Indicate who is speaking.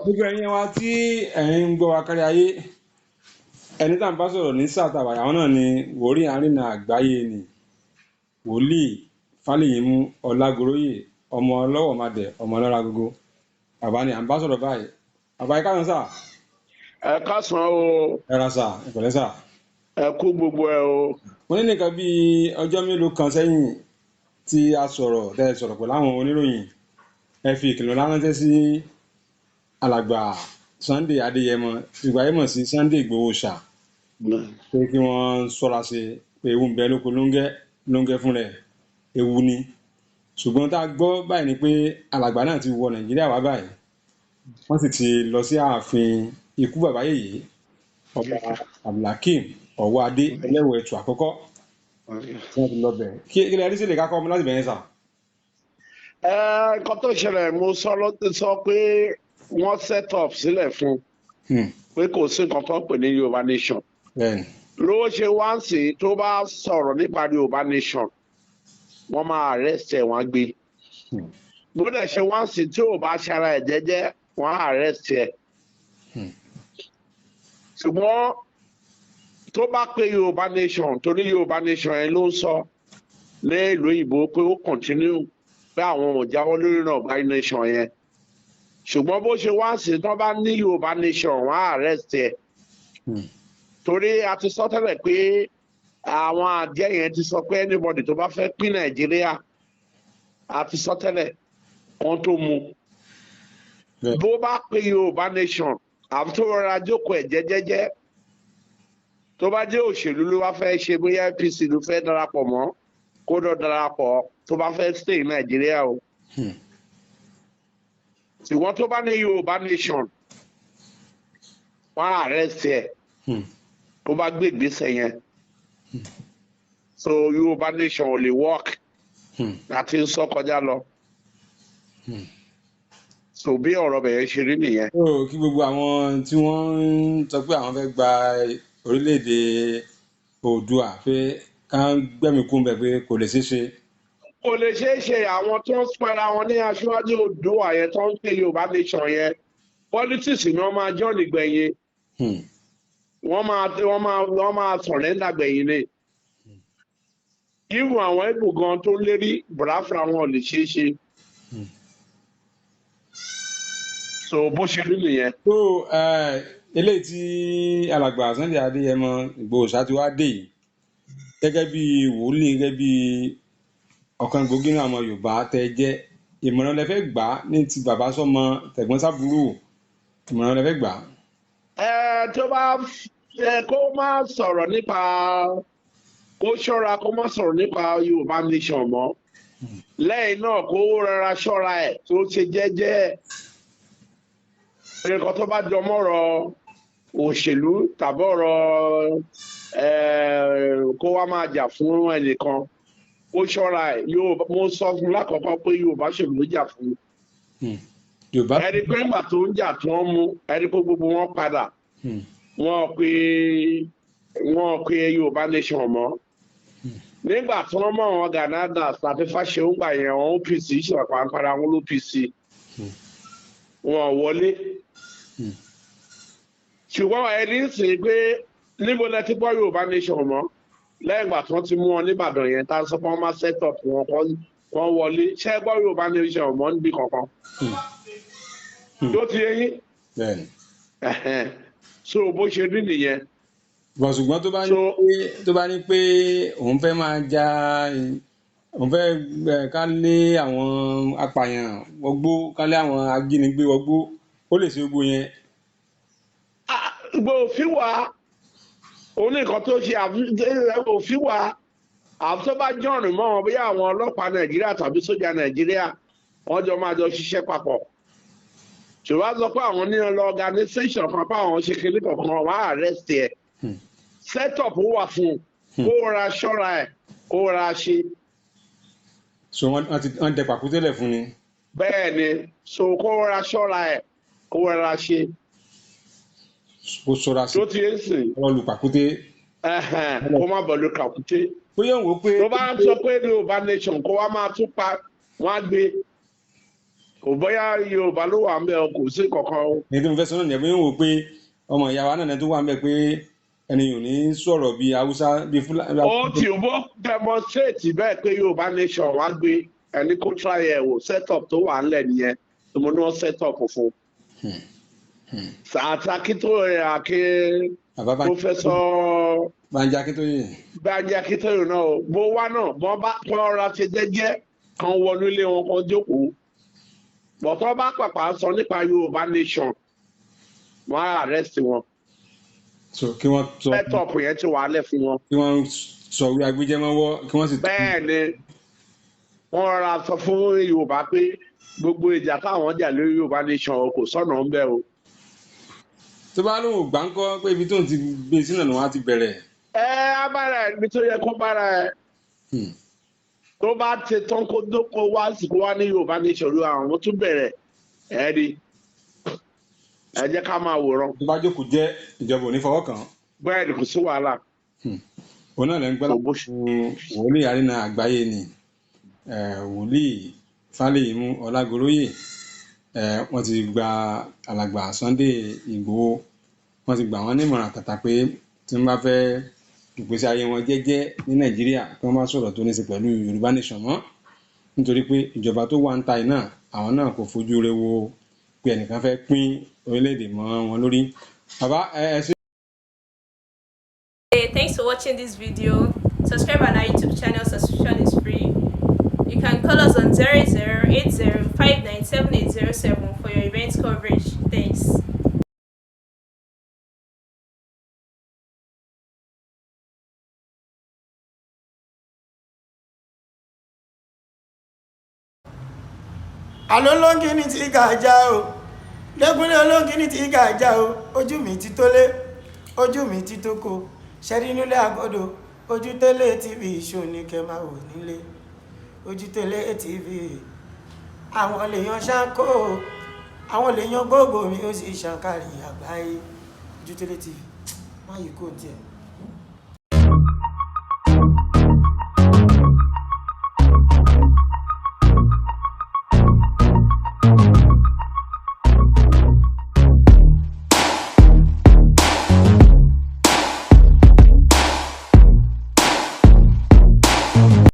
Speaker 1: Gbogbo ẹ̀yin wa tí ẹ̀yin ń gbọ́ wa kárí ayé, ẹni tá à ń bá sọ̀rọ̀ ní sáà tàwa, àwọn náà ni wòlíì àrínà àgbáyé ni, wòlíì Fálèyìímú Ọlágoróyè, ọmọ ọlọ́wọ̀ madẹ, ọmọ ọlọ́ra gógó. Bàbá ni à ń bá sọ̀rọ̀ báyìí. Bàbá yìí, káàsán sà.
Speaker 2: Ẹ káàsán o.
Speaker 1: Ẹ ra sà, ẹ pẹ̀lẹ́ sà.
Speaker 2: Ẹ kú gbogbo ẹ o.
Speaker 1: Mo ní nìkan bíi ọjọ́ mélòó kan sẹ́yìn tí a sọ̀rọ̀, tẹ́ ẹ sọ̀rọ̀ pẹ̀lú àwọn oníròyìn, ẹ fi ìkìlọ̀ ránṣẹ́ sí alàgbà Sunday Adéyẹmọ, ìgbà yẹn mọ̀ sí Sunday Ìgbòho ṣà, pé kí wọ́n ṣọ́ra ṣe, pé ewu ń bẹ lóko lóńgẹ́ lóńgẹ́ fún rẹ̀, ewu ni. Ṣùgbọ́n tá a gbọ́ báyìí ni pé alàgbà náà ti wọ Nàìjíríà wá báyìí, wọ́n sì ti lọ sí ààfin ikú bàbá yèyé, ọba Abdulhakeem Ọwọ́adé Ẹlẹ́wọ̀ Ẹ̀tù àkọ́kọ́, tí wọ́n ti lọ bẹ̀. Kí lè rí sílẹ̀ kákọ́ ọmọ láti bẹ̀yẹn sà?
Speaker 2: Ẹ nǹkan tó ṣẹlẹ̀, mo sọ ló sọ pé wọ́n set up sílẹ̀ fún pé kò sí nǹkan tó ń pè ní Yorùbá nation. Ló ṣe wá ń sìn, tó bá sọ̀rọ̀ nípa Yorùbá nation, wọ́n máa arrest ẹ̀, wọ́n á gbé. Bó dẹ̀ ṣe wá ń sìn, tí ò bá ṣara ẹ̀ jẹ́jẹ́, wọ́n á arrest ẹ̀. Ṣùgbọ́n tó bá pé Yorùbá nation, torí Yorùbá nation yẹn ló ń sọ ní ìlú òyìnbó pé ó continue, pé àwọn ò jáwọ́ lórí Yorùbá nation yẹn. Ṣùgbọ́n bó ṣe wá sí, tó bá ní Yorùbá nation, wọ́n á arrest ẹ̀. Torí a ti sọ tẹ́lẹ̀ pé àwọn àjẹ́ yẹn ti sọ pé anybody tó bá fẹ́ pín Nàìjíríà, a ti sọ tẹ́lẹ̀ kan tó mu. Bó bá pé Yorùbá nation, àfi tó rọra jókòó ẹ̀ jẹ́jẹ́jẹ́, tó bá jẹ́ òṣèlú ló wá fẹ́ ṣe, bóyá APC ló fẹ́ darapọ̀ mọ́, kó lọ darapọ̀, tó bá fẹ́ stay ní Nàìjíríà o. Ṣùgbọ́n tó bá ní Yorùbá nation, wọ́n á arrest ẹ̀. Tó bá gbé ìgbésẹ̀ yẹn, so Yorùbá nation ò lè work láti ń sọ kọjá lọ. So bí ọ̀rọ̀ bẹ̀yẹn ṣe rí nìyẹn.
Speaker 1: Ó kí gbogbo àwọn tí wọ́n ń sọ pé àwọn fẹ́ gba orílẹ̀-èdè Oòduà, pé ká gbẹ̀mí kún bẹ̀, pé kò lè ṣeé ṣe.
Speaker 2: Kò lè ṣeé ṣe. Àwọn tó ń pera wọn ní aṣíwájú Oòduà yẹn, tó ń pè Yorùbá nation yẹn, politics ni wọ́n máa jọ́ nígbẹ̀yìn. Wọ́n máa surrender gbẹ̀yìn ni. Even àwọn Ìgbò gan tó ń lérí Biafra, wọn ò lè ṣeé ṣe. So bó ṣe rí nìyẹn.
Speaker 1: Tó eléyìí tí alàgbà Sunday Adéyẹmọ Ìgbòho ṣá ti wá dé yìí, gẹ́gẹ́ bí wòlíì, gẹ́gẹ́ bí ọ̀kan gbòógì nínú àwọn Yorùbá tẹ́ jẹ́, ìmọ̀ràn lẹ fẹ́ gbà á ní ti bàbá sọ́mọ, tẹ̀gbọ́n sábúrò, ìmọ̀ràn lẹ fẹ́ gbà á?
Speaker 2: Ẹ tó bá ẹ kó má sọ̀rọ̀ nípa, kó ṣọ́ra kó má sọ̀rọ̀ nípa Yorùbá nation mọ́. Lẹ́yìn náà, kó rọra ṣọ́ra ẹ̀, tó ṣe jẹ́jẹ́, nǹkan tó bá jọ mọ́rọ̀ òṣèlú tàbí ọ̀rọ̀ kó wá máa jà fún ẹnìkan, kó ṣọ́ra ẹ̀. Yóò mo sọ fún lákọ̀ọ́kọ́ pé Yorùbá ṣèlú ló jà fún.
Speaker 1: Yorùbá.
Speaker 2: Ẹni pé ńgbà tó ń jà tí wọ́n mú ẹni pé gbogbo wọn padà, wọ́n pe Yorùbá nation mọ́. Nígbà tí wọ́n mọ̀ wọn, Gani Adams àti Fáṣẹ̀hùn gbà yẹn, wọn OPC ṣàpàǹpàrà wọn l'OPC, wọn wọlé. Ṣùgbọ́n ẹni ń sìn pé níbo lẹ ti gbọ́ Yorùbá nation mọ́ lẹ́yìn ìgbà tí wọ́n ti mú wọn nìbàdàn yẹn, tá a sọ pé wọ́n máa set up wọn kọ́ wọlé? Ṣé ẹ gbọ́ Yorùbá nation mọ́ níbi kankan? Tó ti yé yín?
Speaker 1: Bẹ́ẹ̀ni.
Speaker 2: Ẹ̀hẹ́n. So bó ṣe rí nìyẹn.
Speaker 1: Bọ̀ ṣùgbọ́n tó bá ní pé tó bá ní pé òun fẹ́ máa ja, òun fẹ́ ká lé àwọn apààyàn wọgbó, ká lé àwọn ajínigbé wọgbó, ó lè ṣe gbogbo yẹn.
Speaker 2: Ah, gbogbo òfin wa òun ní nǹkan tó ṣe òfin wa, àfi tó bá jọ̀rìn mọ́ wọn, bóyá àwọn ọlọ́pàá Nàìjíríà tàbí sójà Nàìjíríà, wọ́n jọ máa jọ ṣiṣẹ́ papọ̀. Ṣùgbọ́n sọ pé àwọn ní lọ organisation kan, pé àwọn ṣe kinní kankan, wọ́n á arrest ẹ̀. Set up wà fún un, kó ra ṣọ́ra ẹ̀, kó ra ṣe.
Speaker 1: So wọ́n dẹ pàkúté lẹ̀ fún ni.
Speaker 2: Bẹ́ẹ̀ ni, so kó ra ṣọ́ra ẹ̀, kó ra ṣe.
Speaker 1: Kó ṣọ́ra sí.
Speaker 2: Tó ti ń sìn.
Speaker 1: Wọ́n lu pàkúté.
Speaker 2: Ẹ̀hẹ̀n, kó má bọ̀ lu kàkúté.
Speaker 1: Bóyá òun wò ó pé
Speaker 2: tó bá ń sọ pé Yorùbá nation, kó wá máa tún pa wọ́n á gbé. Kò bóyá Yorùbá ló wà ń bẹ o, kò sí kankan o.
Speaker 1: Ní tí mo fẹ́ sọ náà nìyẹn, pé ń wò pé ọmọ ìyá wa náà tó wà ń bẹ pé ẹni ò ní sọ̀rọ̀ bíi Haúsá, bíi Fúlàní.
Speaker 2: Ó ti bó demonstrate bẹ́ẹ̀ pé Yorùbá nation wá gbé ẹni kó try ẹ̀ wò. Set up tó wà ńlẹ̀ nìyẹn tó mo ní wọ́n set up fún. Àti Akíntóye àkí
Speaker 1: Bàbá
Speaker 2: Professor
Speaker 1: Banji Akíntóyè.
Speaker 2: Banji Akíntóye náà o, bó wá náà bọ́n bá pọ́n ọ̀rá ṣe jẹ́jẹ́ kan wọnú ilé wọn kan jókòó bọ̀tọ́ bá pàpà sọ nípa Yorùbá nation, wọ́n á arrest wọn.
Speaker 1: So kí wọ́n sọ
Speaker 2: Set up yẹn ti wà á lẹ̀ fún wọn.
Speaker 1: Kí wọ́n sọ wí agbẹjẹmọ́wọ́, kí wọ́n sì.
Speaker 2: Bẹ́ẹ̀ ni, wọ́n rọra sọ fún Yorùbá pé gbogbo ìjà táwọn jà lórí Yorùbá nation o, kò sọ̀nà ń bẹ̀ o.
Speaker 1: Tó bá lóun ò gbà ń kọ́ pé ibi tóun ti gbé sínú ni wọ́n á ti bẹ̀rẹ̀.
Speaker 2: Ẹ á bára ẹ níbi tó yẹ kó bára ẹ. Tó bá ti tán, kó dóko wá sí kó wá ní Yorùbá nation ló àwọn tún bẹ̀rẹ̀ ẹ rí, ẹ jẹ́ ká máa wòran.
Speaker 1: Tó bá jókòó jẹ́, ìjọba ò ní fọwọ́ kàn án.
Speaker 2: Bẹ́ẹ̀ ni, kò sí wàhálà.
Speaker 1: Òun náà lẹ́ ń gbọ́
Speaker 2: Kò bó ṣe.
Speaker 1: Wòlíì àrínà àgbáyé ni Wòlíì Fálẹ́yìmú Ọlágoróyè. Wọ́n ti gba alàgbà Sunday Ìgbòho, wọ́n ti gbà wọ́n nímọ̀ràn tàtà pé tí wọ́n bá fẹ́ ìgbésí ayé wọn jẹ́jẹ́ ní Nàìjíríà, kí wọ́n má sọ̀rọ̀ tó ní í ṣe pẹ̀lú Yorùbá nation mọ́, nítorí pé ìjọba tó wà ń ta iná àwọn náà kò fojú re wo pé ẹnìkan fẹ́ pín orílẹ̀-èdè mọ́ wọn lórí. Bàbá, ẹ ṣé.
Speaker 3: Hey, thanks for watching this video. Subscribe on our YouTube channel, subscription is free. You can call us on 0080 for your event coverage. Thanks.
Speaker 4: Àlọ́ olóńgìní tí gàjà o, lẹ́kúnlé olóńgìní tí gàjà o. Ojú mi ti tó lé, ojú mi ti tó ko ṣẹ́rí nílé àgọ́dọ̀. Ojútẹ́lẹ̀ TV show ní kẹ́ máa wò nílé. Ojútẹ́lẹ̀ TV, àwọn lèèyàn ṣáńkó, àwọn lèèyàn gbogbo mi ó sì ṣàǹkárí àgbáyé. Ojútẹ́lẹ̀ TV, má yìí kò tiẹ̀.